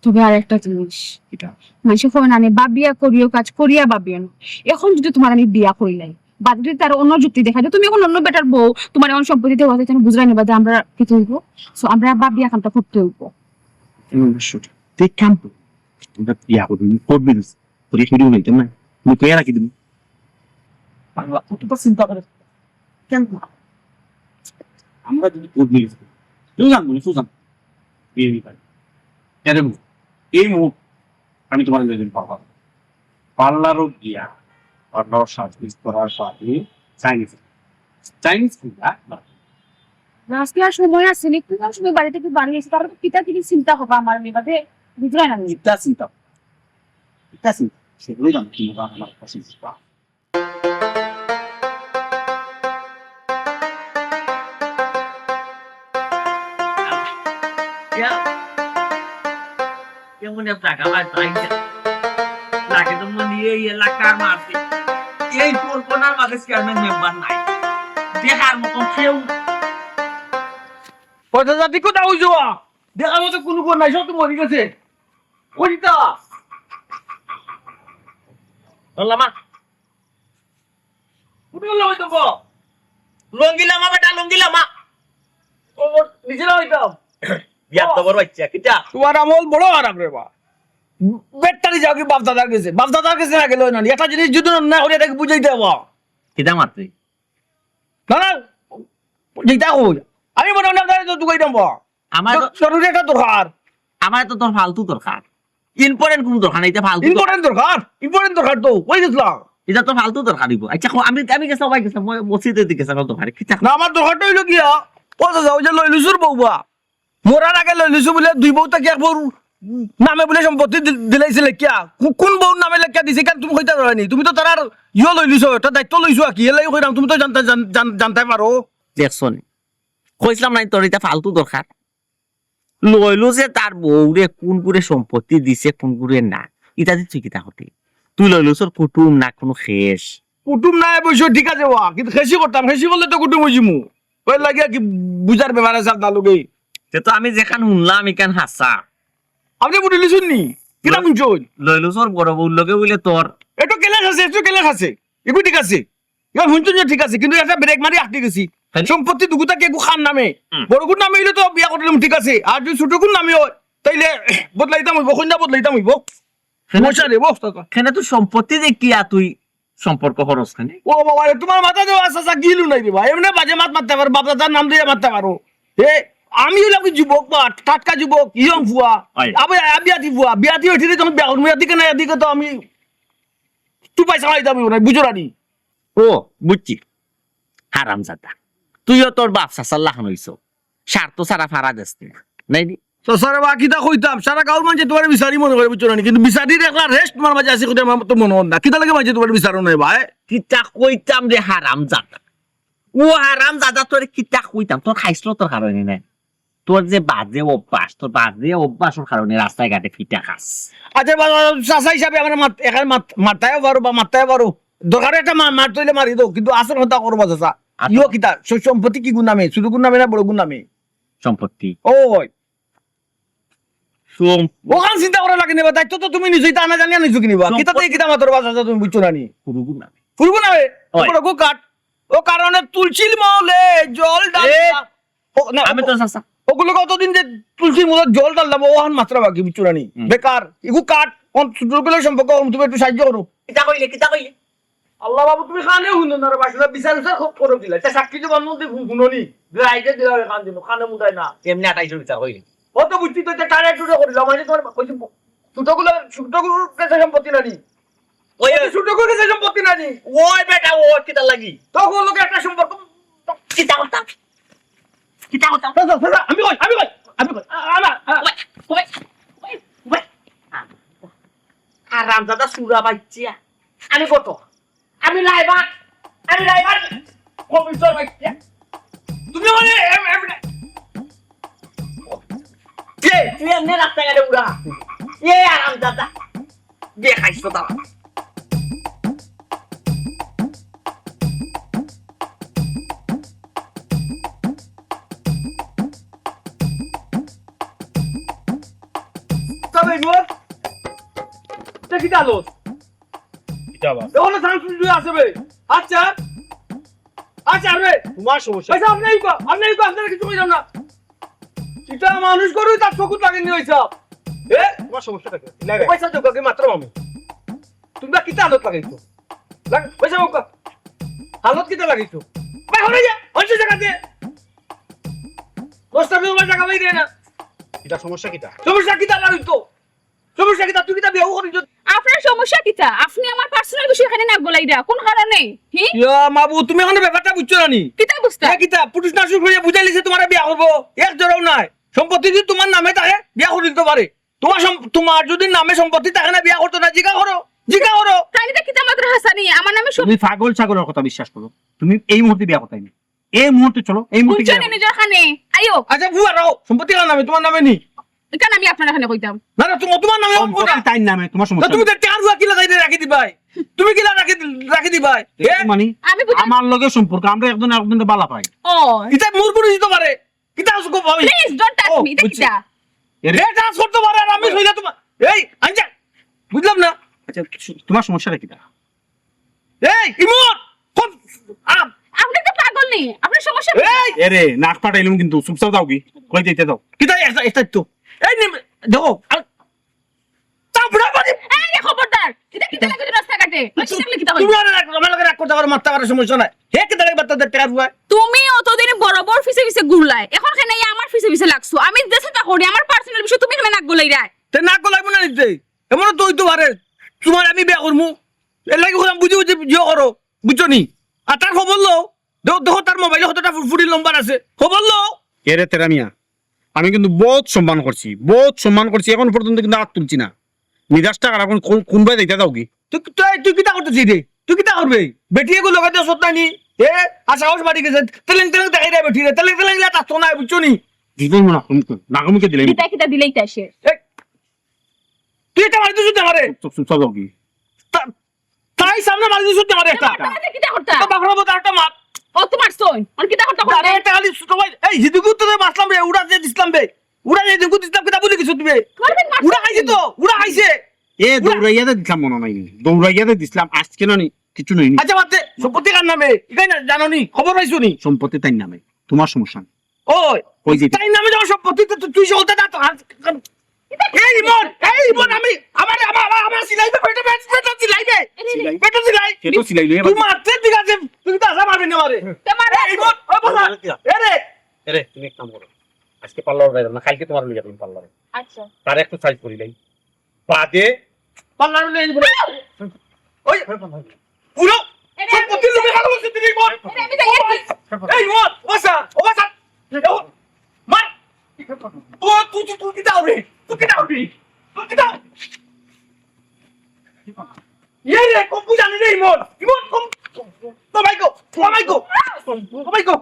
তবে আর একটা জিনিস, এটা মানুষে কয় না নি, ভাবিয়া করিও কাজ, করিয়া ভাবিও না। এখন যদি তোমার আমি বিয়া করিলাই, বাদে যদি তার অন্য যুক্তি দেখা যায়, তুমি এখন অন্য বেটার বউ, তোমার এখন সম্পত্তি দেওয়া যায়, তুমি বুঝলাই না বাদে আমরা কি করবো? সো আমরা ভাবিয়া কামটা করতে অইবো। এমন সেটা। তুই কাম কর, আমরা বিয়া করবি, করবি না, করি করি হইতাম না, তুমি কইয়া রাখি দিবি। বাংলা কতটা চিন্তা করে, কেন না? আমরা যদি করবি, তুই জানবো না, তুই জান। বিয়ে বিয়ে করে। এরে মুখ, এই মুখ আমি তোমার দুদিন পাবো। পার্লারও গিয়া, পার্লার সার্ভিস করার বাদে চাইনিজ, চাইনিজ ফুড, হ্যাঁ? আজকে আর সময় আছে নি, কোন সময় বাড়ি থেকে বাড়ি এসে তারপর কিতা কিতা চিন্তা হবে আমার মেয়ে বাদে, বুঝলাই না আমি। ইটা চিন্তা, ইটা চিন্তা, সেগুলোই জানো, কিন্তু আমার কাছে চিন্তা। কেমন এক জায়গা ভাই, ভাই, লাগে তো মনে হয় এই এলাকার মাঝে এই পরগনার মাঝে চেয়ারম্যান মেম্বার নাই, দেখার মতন কেউ নাই। পয়সা জাতি কোথাও যাওয়া? দেখার মতো কোনো কোন নাই, সব তো মরে গেছে। কইতা লামা, কোথাও যাওয়া তো গো? লঙ্গি লামা বেটা, লঙ্গি লামা। ও, নিজেরা হইতাম। বিয়ার তো বড় বাচ্চা, কিতা? তোমার আমল বড় খারাপ রে বা। বেটারি যাও কি বাপ দাদার গেছে, বাপ দাদার গেছে না গেলে হয় না। একটা জিনিস যদি না করে এটাকে বুঝাইতে হবো। কিতা মারতে? না না, যেটা কই, আমি মনে হয় আপনারা তো দুগাই দাম বা। আমার তো, জরুরি একটা দরকার। আমার তো তোর ফালতু দরকার, ইম্পর্টেন্ট কোনো দরকার নাই, এটা ফালতু দরকার। ইম্পর্টেন্ট দরকার, ইম্পর্টেন্ট দরকার তো ওই গেছিলাম। এটা তো ফালতু দরকার হইব। আচ্ছা, কো-, আমি, আমি গেছিলাম, ভাই গেছিলাম, মই মসজিদে দি গেছিলাম দরকারে। কিতা? না, আমার দরকারটা হইলো গিয়া, ও দাদা, ওই যে লইলুসুর বউবা, মরার আগে লইলুসু বলে দুই বউ তাকে এক বউর নামে বলে সম্পত্তি দি-, দিলাইছে লেখিয়া। কো-, কোন বউর নামে লেখিয়া দিছে, কারণ তুমি কইতা পারো নি। তুমি তো তার আর ইয়ো লইলুসো, তার দায়িত্ব লইছো আর কি। এলাই কইরাম, তুমি তো জানতে, জান-, জান-, জানতে পারো। দেখছো নি? কইছিলাম নাই তোর এটা ফালতু দরকার। লইলু যে তার বউরে কোন করে সম্পত্তি দিছে, কোন করে না, ইটা দি তুই কিতা করতে? তুই লইলুসর কুটুম না কোনো খেস? কুটুম না অবশ্য ঠিক আছে বা, কিন্তু খেসি করতাম, খেসি করলে তো কুটুম হইজিমু। ওই লাগিয়া কি বুঝার ব্যাপার আছে আপনার লগে? তে তো আমি যেখান শুনলাম, এখান হাসা। আপনি বুঝলি শুননি? কিতা লই-, শুনছুন? লইলুসর বড় বউর লগে বলে তোর। এটা কেলে আছে, এটা কেলে আছে। এগুলো ঠিক আছে। এবার শুনছুন যে ঠিক আছে, কিন্তু একটা ব্রেক মারি আটকে গেছি। তাইলে? সম্পত্তি দুগুতা কে খান নামে। হুম। বড়গুর নামে হইলে তো বিয়া করলাম, ঠিক আছে। আর যদি ছোটগুর নামে হয়, তাইলে বদলাইতাম হইব, কন্যা বদলাইতাম হইব। কেনে সমস্যা নেই, বস, কাকা। কেনে তুই সম্পত্তি দেখিয়া তুই সম্পর্ক খরচ খানে? ও বাবা রে, তোমার মাথা দেওয়া আছে, আছে, গিলু নাই রে ভাই। এমনি বাজে মাত মারতে পারো, বাপ দাদার নাম দিয়ে মারতে পারো। এ, আমি হইলাম কি যুবক বা টাটকা যুবক, ইয়ং ফুয়া। আয়। আবে, আ, বিয়াতি ফুয়া, বিয়াতি হইতে যখন বিয়া করবো, এদিকে না, এদিকে তো আমি তুই পয়সা খাইতাম না, বুঝো রানি। ও, বুঝছি। হারামজাদা। তুইও তোর বাপ চাচার লাখান হইছ। স্বার্থ ছাড়া ফাড়া দেস না। নাই নি? তো স্যার বা কিতা কইতাম, সারা গাঁওর মাঝে তোমার বিচারি মনে করে, বুঝছো না নি? কিন্তু বিচারির একটা রেস্ট তোমার মাঝে আছে, কোথায় আমার তো মনে হয় না। কিতা লাগে মাঝে তোমার বিচারও নাই ভাই? কিতা কইতাম রে হারামজাদা? ও হারামজাদা, তোর কিতা কইতাম? তোর খাইছলতর কারণে না। তোর যে বাজে অভ্যাস, তোর বাজে অভ্যাসর কারণে রাস্তায় ঘাটে ফিটা খাস। আচ্ছা, বা-, বা-, চাচা হিসাবে আমার মাত-, এখানে মাত-, মারতাইও পারো বা মারতাইও পারো। দরকারে একটা মা-, মারতে হইলে মারি দাও, কিন্তু আসল কথা করবা চাচা। আসল ইয়ো কিতা, স-, সম্পত্তি কি গুণ নামে? ছোট গুণ নামে না বড় গুণ নামে? সম্পত্তি। ওই। সোম। ওখান চিন্তা করা লাগে না, দায়িত্ব তো তুমি নিজেই তা না জানিয়া নিজে কিনিবা। সম্পত্তি কিতাতে কিতা মাত্র বাস আছে তুমি বুঝছো না নি? ফুরুগু নামে। ফুরুগু নামে? ওই। বড় গো কাট। ও কারণে তুলসীর মলে জল ঢাল। এ, ও, না, আমি তো চাচা। ওগুলো কতদিন যে তুলসীর মলে জল ঢাললাম, ও এখন মাত্রা বাকি, বুঝছো না নি? হুম। বেকার। এগু কাট, কোন ছোটগুলো সম্পর্ক, তুমি একটু সাহায্য করো। কিতা কইলে, কিতা কইলে? আল্লাহ বাবু, তুমি কানে হুনো না রে, বাসুরা বিচার বিচার খুব করে দিলা। এটা সাক্ষী তো বান্ধব দিয়ে হুনো নি। রাইতে দিলা রে কান দিল, কানে মুদায় না। এমনি আঠাইশো বিচার কইলে। ও তো বুঝছি তো, এটা টানে টুনে করিলাম, মানে তোমার কইছি, ছোটগুলো, ছোটগুলোর কাছে সম্পত্তি না নি। ওই, ওই। ছোট করে যে সম্পত্তি নানি। ওই বেটা, ওই কিতা লাগি? তখন লোকে একটা সম্পর্ক। কিতা কথা? কিতা কথা? না, না, না, না, আমি কই, আমি কই, আমি কই। আ-, আমার, আমার। ওই, ওই, ওই, ওই। আ-, হারামজাদা সুরা বাইচ্চা। আমি কত? আমি লাইবার, আমি লাইবার। কমিশন বাইচ্চা। তুমি মানে এম-, এম-, এ, তুই এমনি রাস্তাঘাটে উড়া। এ হারামজাদা। বিয়া খাইছো দাঁড়া। তবে মোর, এটা কিতা লস? কিতা আবার? এখনো চান্স সুযোগ আছে বে। আচ্ছা, আচ্ছা রে। তোমার সমস্যা। আচ্ছা, আপনি এই ক-, আপনি এই ক-, আপনারা কিছু কইলাম না। এটা মানুষ করুই তার চকুত লাগেনি ওই সব। এ? তোমার সমস্যাটা কি? চিল্লাই রে। পয়সা যোগ কি মাত্র আমি। তোমরা কিতা হালত লাগাইছো? লাগ-, পয়সা মুখ। হালত কিতা লাগাইছো? ভাই, হরে যা, হরে জায়গা দে। দশটা বিশ জায়গা ভাই দে না। এটা সমস্যা কিতা? সমস্যা কিতা আমার হইতো? সমস্যা কিতা? তুই কিতা বিয়াও করিস? আপনার সমস্যা কিতা? আপনি আমার পার্সোনাল বিষয় এখানে নাক গলাইরা। কোন কারণে? হি? ইয়া মাবু, তুমি এখনো ব্যাপারটা বুঝছো না নি? কিতা বুঝতা? এ কিতা? পুরুষ না শুরু করে বুঝাইলিছে তোমার বিয়া করবো। এক জোড়াও নাই। সম্পত্তি যদি তোমার নামে থাকে, বিয়া করে দিতে পারে। তোমার সম-, তোমার যদি নামে সম্পত্তি থাকে না, বিয়া করতো না। জিগা করো, জিগা করো। তাইলে তো কিতা মাত্র হাসানি, আমার নামে সব তুমি পাগল ছাগলের কথা বিশ্বাস করো। তুমি এই মুহূর্তে বিয়া করতায় না। এই মুহূর্তে চলো, এই মুহূর্তে বুঝছো বিয়া নি করো। নিজের খানে? আইও। আচ্ছা, বুয়া রাও, সম্পত্তি কার নামে? তোমার নামে নি? কেন আমি আপনার এখানে কইতাম? না, না, তোমার, তোমার নামে সম্পত্তি করো না। তাইর নামে, তোমার না, সমস্যা তুমি নাই। তো টেকার বুয়া কিলা তাইরে রাখি দিবাই? তুমি কিলা রাখি, রাখি দিবাই? এ? মানে, আমি বুঝি- আমার লগে সম্পর্ক, আমরা একজন একজনকে বালা পাই। ও। ইতা মোর পরিচিত পারে। কিতা আছে গো ভাবি? Please don't touch ও, me, এটা বুঝছি। কিতা? এরে। এ dance করতে পারে আর আমি ও। কইলে তোমার, এই, আইজা, বুঝলাম না। আচ্ছা, সু-, তোমার সমস্যাটা কিতা? এই, ইমন, কোন, আম। আপনি তো পাগল নি, আপনার সমস্যা কিতা? এই। এরে, নাক ফাটাইলাম কিন্তু, চুপচাপ যাও কি? কই যাইতে দাও। কিতা একটা, একটা তো। এই নিম-, দেখো, আর চাপড়া মারি। এই রে খবরদার, এটা কিতা লাগে রাস্তাঘাটে? মাসি দেখলে কিতা তুমি কইবে? আর রাগ, আমার লগে রাগ করতে পারো, মারতে পারো, সমস্যা নাই। হে কিতা লাগে বার্তা দের টেকা বুয়ায়? তুমি অতদিন বরাবর পিছে পিছে ঘুরলায়, এখন কেনে আমার পিছে পিছে লাগছো? আমি যে চিন্তা করি, আমার পার্সোনাল বিষয় তুমি কেনে নাক গলাইরায়? তে নাক গলাইবো না নিতে? এমন তো হইতো পারে, তোমার আমি বিয়া করমু, এর লাগি কইলাম বুঝি বুঝি বিয়া করো, বুঝছো নি? আর তার খবর লও, দেখো, দেখো তার মোবাইলে কতটা ফুটফুটির নম্বর আছে, খবর লও। এরে তেরা মিয়া, আমি কিন্তু বহুত সম্মান করছি, বহুত সম্মান করছি, এখন পর্যন্ত কিন্তু আত তুলছি না। মিজাজটা খারাপ, কোন, কোন, কোনবায় যাইতা যাও কি? তুই, তুই, তুই কিতা করতেছিস রে? তুই কিতা করবে? বেটি এগু লগে দিয়ে সত্য নি? এ, আর সাহস বাড়ি গেছে। তেলেং তেলেং দেখাই রে বেটি রে। তেলেং তেলেং ইলা তার তো নাই, বুঝছো নি? দিলেই মনে হয়, নাগমুখে দিলেই। কিতা কিতা দিলেই তাই সে। এ, তুই এটা মারি দিছিস আমারে? চুপ, চুপ, চুপ, চুপ, কি? তা-, তাই সামনে মারি দিছিস আমারে একটা। মারতা না, কিতা করতা? তো বাপরে বাপ, একটা মার। ও, তোমার সইন। আর কিতা করতা? আরে, একটা খালি ছোট ভাই। এই, হিদিগু তো বাঁচলাম রে, উড়া যে দিছিলাম বে। উড়া যে দিগু দিছিলাম, কিতা বলি কিছু দিবে? তোমার বেন মারছে উড়া খাইছে তো, উড়া খাইছে। এ, উড়া। দৌড়াইয়া দে দিছিলাম মনে নাই নি। দৌড়াইয়া দে দিছিলাম, আজকে না নি, কিছু নাই নি। আচ্ছা, বাদ দে, সম্পত্তি কার নামে? এটা না, জানো নি? খবর পাইছো নি? সম্পত্তি তাইর নামে, তোমার সমস্যা নাই। ওই, ওই যে তাইর নামে যখন সম্পত্তি, তো তুই সে ওটা না তো, আর, এই রিমন, এই রিমন, আমি, আমার, আমার, আমার, আমার সিলাইবে, পেটে, পেটে, পেটে সিলাইবে। সিলাই? পেটে সিলাই। সে তো সিলাই লইয়া তুই বাকি। মারতে ঠিক আছে, তুই তো আসা মারবি না মারে। তে মারে। এই রিমন, ও বাবা, এ রে। এ রে, তুমি এক কাম করো। আজকে পার্লার যাইবে না, কালকে তোমার লইয়া তুমি পার্লারে। আচ্ছা। তার একটু সাইজ করি নাই। বাদে পার্লার লইয়া যাইবে। ওই, পুরো এ রে, আমি সম্পত্তি লুটে গেল বলছে তুই রিমন। এ রে, আমি যাই আর কি। এই রিমন, ও বাসা, ও বাসা। মার! ও, তুই, তুই, তুই কিতা হবে? তুই কিতা হবে? তুই কিতা হবে? ইয়ে রে, কম্পু জানি রে, ইমন। ইমন, কম-, কমাই গো, কমাই গো, কমাই গো।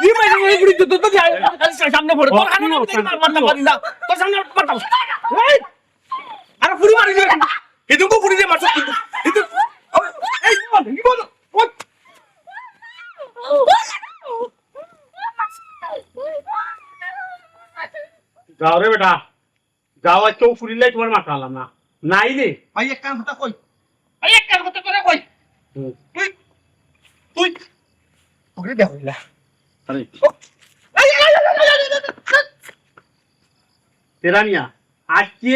ই মাই, ই বুড়ি তো, তো, তো, সামনে পড়ে। তোর সামনে আমি মারতাম পারি না। তোর সামনে মারতাম। এই! আরে ফুড়ি মারি দিবে। ইদুকু ফুড়ি দিয়ে মারছো কিন্তু। ইদু-, এই, ইমন, ইমন, ওই। যাও রে বেটা, যাও, আজকে ও ফুরিলাই তোমার মাথা আলাম না। নাই রে। ভাই, এক কান কথা কই। ভাই, এক কান কথা করে কই। হুম। তুই, তুই। ওরে বেহুলা। আরে। ও, এই, এই, এই, তেরা মিয়া, আজকে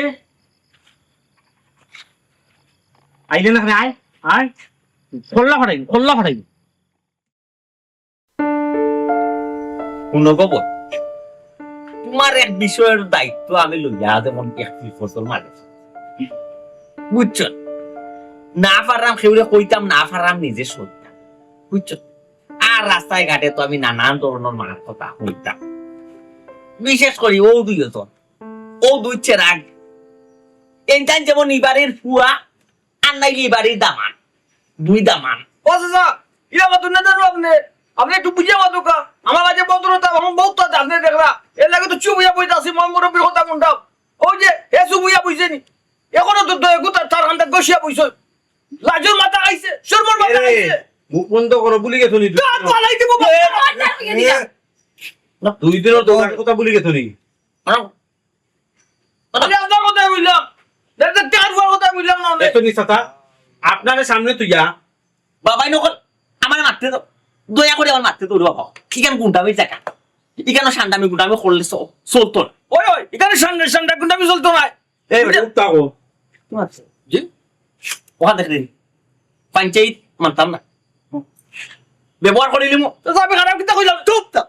আইলে না কেনে? আয়, আয়। খোল্লা ফাটাইবি, খোল্লা ফাটাইবি। হুনো গো বইন, তোমার এক বিষয়ের দায়িত্ব আমি লইয়া যেমন একত্রিশ বছর মাঝে। বুঝছো? না পাররাম কেউরে কইতাম, না পাররাম নিজে সইতাম, বুঝছো? আর রাস্তায় ঘাটে তো আমি নানান ধরনর মাত কথা হুনতাম, বিশেষ করি অউ দুইজন, অউ দুই চেরাগ, এনতান যেমন ই বাড়ির ফুয়া আর নাইলে ই বাড়ির দামান, দুই দামান। ও চাচা, ইলা মাতুন না জানো আপনে? আপনে একটু বুঝিয়া মাতুক্কা। আমার মাঝে ভদ্রতা, আমার বহুত কথা আপনে দেখরা। এর লাগি তো চুপ অইয়া বইতা আছি, মন মুরব্বির কথা হুনতাম। অউ যে, হে চুপ অইয়া বইছে নি? এখনো তো দয়া গুতা তার কান্দা ঘষিয়া বইছে। লাজর মাথা খাইছে, শরমর মাথা এরে, খাইছে। মুখ বন্ধ করো, ভুলি গেছো নি তুমি? গাত ফালাই দিব, এ, বাবা। এ, দুই দিনর তো কথা ভুলি গেছো নি? আমি আপনার কথাই কইলাম। দেখতে টেকার ফুয়ার কথাই কইলাম না, অনেক। এত নি চাচা, আপনারে সামনে তুইয়া। বাবাই নকল, আমারে মাততে দাও। দয়া করি আমারে মাততে দাও রে বাবা। ইখান গুন্ডামির জাগা। ইখানো সান্ডামি গুন্ডামি করলে চ-, চলতো না। ওই, ওই, ইখানো সান্ডা-, সান্ডা গুন্ডামি চলতো না। এই বেটা, উঠতা কো। তোমার জি? ওখান দেখে দিন। পঞ্চায়েত মানতাম না। ব্যবহার করিলিমু। তো আমি খারাপ কিতা কইলাম? চুপ তো।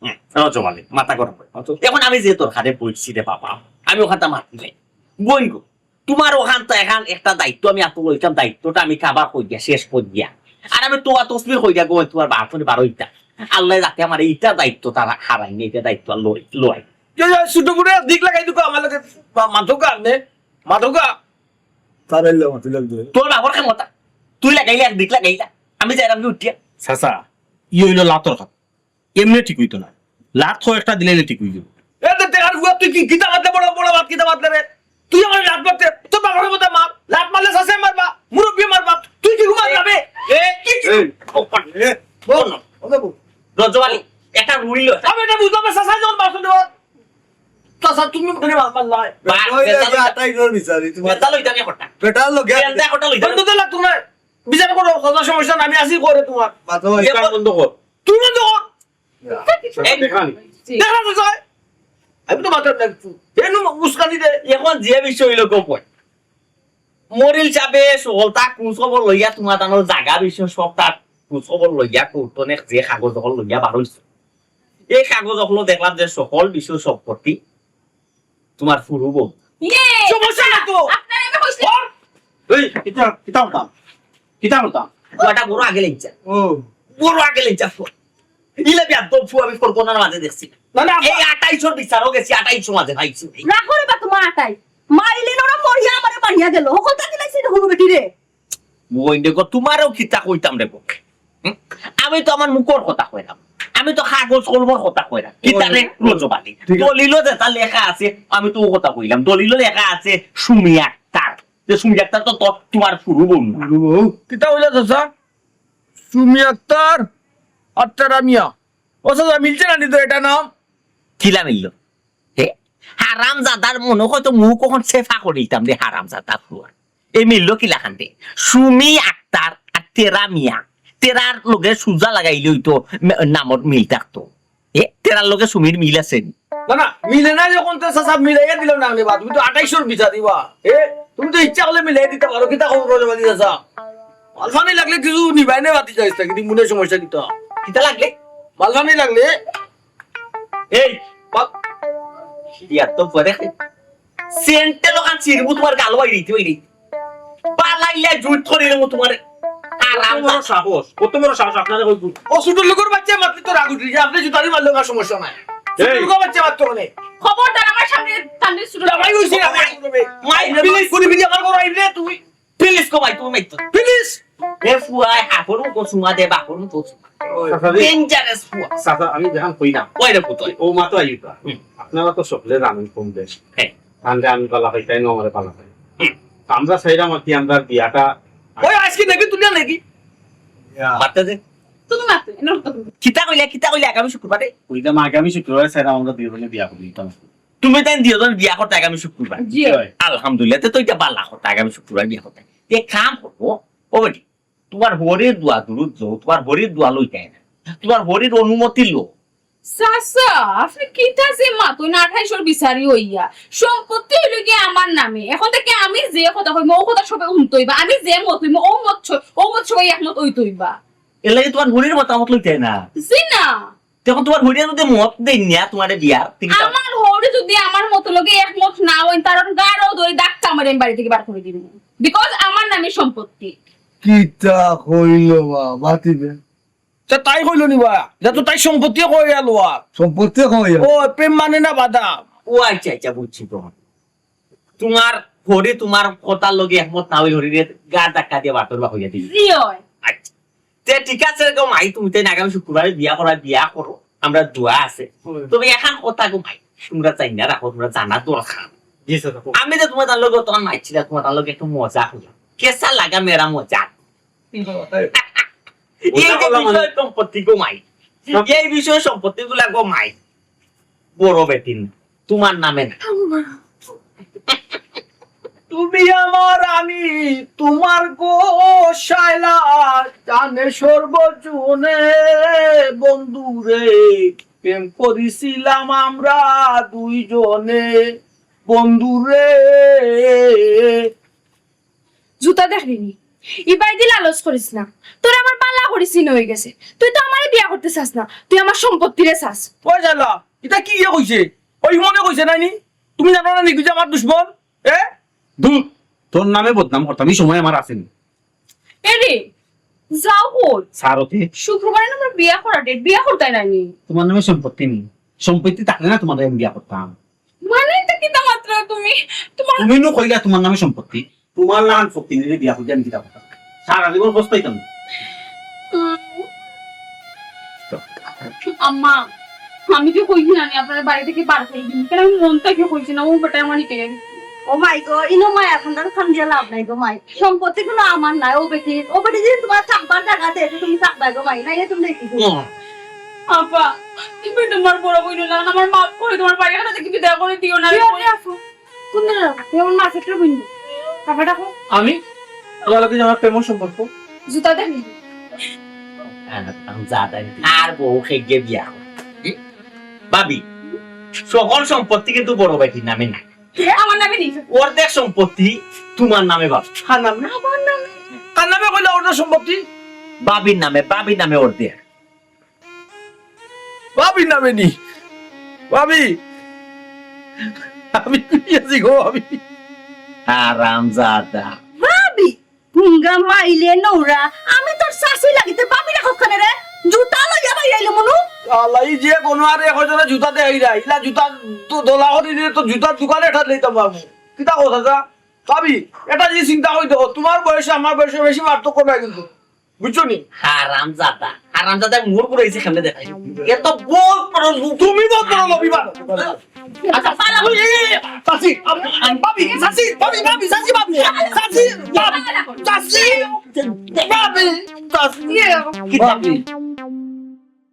হুম, রজব আলী, মাথা গরম করে। আচ্ছা। এখন আমি যে দরকারে বইছি রে বাবা, আমি ওখানটা মাতি যাই। বইন গো, তোমার ওখান তো এখন একটা দায়িত্ব আমি আতো লইতাম, দায়িত্বটা আমি কাবার কই দিয়া, শেষ কই দিয়া। আর আমি তোয়া তসবির কই দিয়া গো, তোমার বাপরে বারোইতা। আল্লাহ যাতে আমার এইটা দায়িত্ব তারা হারাই নেই, এটা দায়িত্ব আর লই, লই। যে, যে, ছোট বুড়ে দিক লাগাই দিকো, আমার লগে মা-, মাথো গা, নে? মাথো গা। তার এলে মাথো লাগবে। তোর বাপর ক্ষমতা। তুই লাগাইলে এক দিক লাগাইলা। আমি যাইলাম কি উঠিয়া? চাচা, ই অইলো লাতর কথা। এমনে ঠিক অইতো না। লাত কয়েকটা দিলে ঠিক অই যাইবো। এ তো টেকার ফুয়া, তুই কি কিতা মাতলে বড় বড় মাত কিতা মাতলে রে? তুই আমারে লাত মারতে, তোর বাবার মতো মার। লাত মারলে চাচায় মারবা, মুরব্বিয়ে মারবা। তুই কি ঘুমাস যাবে? এ, কি কি? এই। ও, এ, বল না। ও বাবু। রজব আলী, একটা রুইল। আমি এটা বুঝলাম না, চাচায় যখন বাসন দেওয়ার। চাচা, তুমি উঠে মার মারলাই। বাস, বেটা অইলে বেটা যে লইতা। আটাই জোর বিচারি, তোমার বেটা লইতা নি কটা? বেটার লগে বেটা কটা লইতা? বন্ধ তো লাগতো না। বিচার করো, কথা সমস্যা না, আমি আসি করে তোমার। মাথা এ দোকান বল। বন্ধ কর। তুই বন্ধ কর। এই দেখা নি? দেখা তো যায়। আমি তো মাথার লাগছি। এ নু উস্কানি দে। এখন যে বিষয় অইলো গো কয়। মরিল চাবে সকলতা খোঁজ খবর লইয়া তোমার তানোর জাগা বিষয় সব তার খোঁজ খবর লইয়া কোর্টনে যে কাগজ অকল লইয়া বার অইছে। এই কাগজ অকল দেখলাম যে সকল বিষয় সম্পত্তি তোমার ফুরু বউ। ইয়ে! সমস্যা না তো। আপনারে আমি কইছি। এই, কিতা, কিতা বলতাম? কিতা বলতাম? ওটা বড় আগে লেঞ্চা। ও। বড় আগে লেঞ্চা ফুয়া। ইলে বিয়া তো ফুয়া আমি ফোরকোনার মাঝে দেখছি। না, না, এই আটাইশোর বিচারও গেছি, আটাইশো মাঝে পাইছি। রাখো রে বা তোমার আটাই। মারিলে না ওরা মরিয়া আমারে মারিয়া গেল। হকলতা দিলাইছি রে হুরু বেটি রে। বইন দেখো, তোমারেও কিতা কইতাম রে বউকে। হুম? আমি তো আমার মুখর কথা কইলাম, আমি তো কাগজ কলমর কথা কইলাম। কিতা রে রজব আলী? ঠিক আছে। দলিলও যেটা লেখা আছে, আমি তো ও কথা কইলাম। দলিলও লেখা আছে সুমি আক্তার। যে সুমি আক্তার তো, তো তোমার ফুরু বউ না। ফুরু বউ? কিতা কইলা চাচা? সুমি আক্তার আর তেরা মিয়া। ও চাচা, মিলছে না নি তো এটা নাম? কিলা মিললো? হে, হারামজাদার মনে হয় তো মুখ কখন সেফা করিতাম রে হারামজাদার ফুয়া। এই মিললো কিলাখান দে? সুমি আক্তার আর তেরা মিয়া। তেরার লগে সুজা লাগাইলে অইতো মে-, নামর মিল থাকতো। এ, তেরার লগে সুমির মিল আছে নি? না, না, মিলে না যখন তো চাচা মিলাইয়া দিলাম না রে বা, তুমি তো আটাইশোর বিচার দিবা। এ, তুমি তো ইচ্ছা করলে মিলাই দিতা পারো, কিতা খবর রজব আলী চাচা? মালফানি লাগলে কিছু নিবাই নে বাতি যাইস না, কিন্তু মনে সমস্যা কিতা? কিতা লাগলে? মালফানি লাগলে? এই, বা-, ইয়ার তো পরে সেন্টে লোকান চিরবু তোমার গালো বাইরে দিতে বাইরে। পালাইলে জুট ধরে দেবো তোমার। আর কত বড় সাহস, কত বড় সাহস আপনারা কই গুণ? ও ছোট লোকের বাচ্চা মারতে তো রাগ উঠে যায়, আপনি জুতারি মারলে আমার সমস্যা নাই। ছোট এই। লোকের বাচ্চা মারতে অনেক। খবরদার আমার সামনে তানভীর ছোট জামাই হইছে না, মাই, মাই, বিলিশ করে বিলি আমার ঘর আইলে তুই। প্লিজ কো ভাই, তুমি মাইতো। প্লিজ। এ ফুয়ায় হাফর মতো চুমা দে, বাপর মতো চুমা। ওই। চাচা রে। ডেঞ্জারাস ফুয়া। চাচা, আমি যেখান কই না। ওই রে পুত, ওই। ও মা তো আইবা। হুম। আপনারা তো সকলে জানেন কম বেশ। হ্যাঁ। তাহলে আমি বালা পাই, তাই না আমারে বালা পাই। হুম। আমরা চাইলাম আর কি, আমরা বিয়াটা ওই আজকে নাকি তুলিয়া নাকি? ইয়া। মারতে দে। তুমি মারতে, এনে হতো তুমি। কিতা কইলে, কিতা কইলে আগামী শুক্রবারে? কইতাম আগামী শুক্রবারে স্যার আমরা দুই বোনে বিয়া করি দিতাম। তুমি তাই দিও জন বিয়া করতে আগামী শুক্রবার। জি। হয়। আলহামদুলিল্লাহ, তে তো এটা বালা কথা, আগামী শুক্রবার বিয়া করতে। এ কাম করবো, ও বেটি, তোমার হরির দোয়া দুরুদ লো, তোমার হরির দোয়া লইতে না। তোমার হরির অনুমতি লো। চাচা, আপনি কিতা যে মাতইন আঠাইশোর বিচারি অইয়া? সম্পত্তি অইলো গিয়া আমার নামে। এখন থেকে আমি যে কথা কইমু, ও কথা সবে হুনতে অইবা। আমি যে মত অইমু, ও মত স-, ও মত সবাই একমত অইতে অইবা। এর লাগি তোমার হরির মতামত লইতে না। জি না। তখন তোমার হরিয়ে যদি মত দেই না তোমারে বিয়ার, তে কিতা? আমার হরি যদি আমার মতো লগে একমত না অইন, তার গাড়ও ধরি ধাক্কা মারি আমি বাড়ি থাকি বার করি দিমু। Because আমার নামে সম্পত্তি। কিতা কইলো বা, মাতিবে? তে তাই কইলো নি বা? ইটা তো তাই সম্পত্তি কইয়া লওয়া। সম্পত্তি কইয়া। ও, প্রেম মানে না বাধা। ও আচ্ছা, আচ্ছা, বুঝছি তো। তুমার ঘরে তুমার কথার লগে একমত না অই হরিরে গাড় ধাক্কা দিয়া বাটর বা কইয়া দিবি। জি অয়। আচ্ছা। তে ঠিক আছে গো মাই, তুমি তাইন আগামী শুক্রবারে বিয়া করার, বিয়া করো, আমরার দোয়া আছে। হুম। তবে এখান কথা গো মাই, তুমরা চাইন না রাখো, তুমরা জানা দরকার। জি স্যার। আমি যে তুমার তার লগে তখন মাইছিলা, তুমার তার লগে একটু মজা কইলাম। কেসা লাগা মেরা মজা। এই যে বিষয় সম্পত্তি গো মাই, এই বিষয় সম্পত্তি গুলা গো মাই, বড় বেটিন, তুমার নামে না। তুমি আমার, আমি তুমার গো শায়লা, জানে সর্বজনে বন্ধুরে, প্রেম করিছিলাম আমরা দুইজনে বন্ধুরে। জুতা দেখলি নি? ইবায়দি লালচ করিস না। তোর আমার বালা করি চিনা অই গেছে। তুই তো আমারে বিয়া করতে চাস না, তুই আমার সম্পত্তিরে চাস। ওই শালা, ইটা কি ইয়ে কইছে? ওই মনে কইছে না নি? তুমি জানো না নি যে আমার দুশমন? এ? ধুর, তোর নামে বদনাম করতাম, ই সময় আমার আছে নি। এরে, যাও কই? সারতে। শুক্রবারে না আমার বিয়া করা date, বিয়া করতায় না নি? তুমার নামে সম্পত্তি নি? সম্পত্তি থাকলে না তুমার আমি বিয়া করতাম। মানে ইটা কিতা মাতরায় তুমি? তুমার তুমি নু কইলা তুমার নামে সম্পত্তি। তুমার লাখান ফকিনিরে বিয়া করি আমি কিতা করতাম? সারা জীবন পস্তাইতাম। আম্মা, আমি যে কইছি না, আমি আপনারে বাড়ি থাকি বার করি দিমু। কেন আমি মন থাকি কইছি না, ও বেটা আমার হিকে গেছে। ও মাই গো, ইনো মাই এখন তার খান দিয়া লাভ নাই গো মাই। সম্পত্তি কুনু আমার নাই, ও বেটি, ও বেটি যদি তুমার থাকবার জাগা দেয়, তুমি থাকবায় গো মাই, নাইলে তুমি দেখি। আব্বা, তুমি তুমার বড় বইন না, আমার মাফ করি, তুমার বাড়ি থাকি বিদায় করি দিও না। কোন দিন রাখো? তুই আমার মাছ একটা বুঝলি। বাবা ডাকো। আমি? তোর লগে যে আমার প্রেম সম্পর্ক। জুতা দেখ। আর বউ খেগে বিয়া। ভাবি, সকল সম্পত্তি কিন্তু বড় বেটির নামে না। আমার নামে নি। অর্ধেক সম্পত্তি তুমার নামে ভাবি। কার নামে? আমার নামে। কার নামে কইলা অর্ধেক সম্পত্তি? ভাবির নামে, ভাবির নামে অর্ধেক। ভাবির নামে নি? ভাবি, আমি কই আছি গো ভাবি? হারামজাদা। ভাবি, গুঙ্গা মাইলে নৌরা, আমি তোর চাচি লাগি, তে ভাবি রাখো কেনে রে? জুতা লইয়া বাইরে আইলে মনু। আল্লাহ, ই যে কোনো আরে এখন জুতা দেয় ইরা, ইলা জুতা তো দলা করি দিলে তো জুতার দোকানে ঠার লইতাম পারবো। কিতা কথা যা? ভাবি, এটা যে চিন্তা করি দেখো, তুমার বয়সে আমার বয়সে বেশি পার্থক্য নাই কিন্তু। বুঝছো নি? হারামজাদা, হারামজাদা মুখ পুরাইছে কেমনে দেখাই। এত বড় বড় লোক। তুমি বড় বড় লোভী বাবা। আচ্ছা, পালা হই, এই, এই, এই, চাচি, আম-, আম-, ভাবি, চাচি, ভাবি, ভাবি, চাচি, ভাবি, চাচি, ভাবি, চাচি, ভাবি, চাচি। কি ভাবি?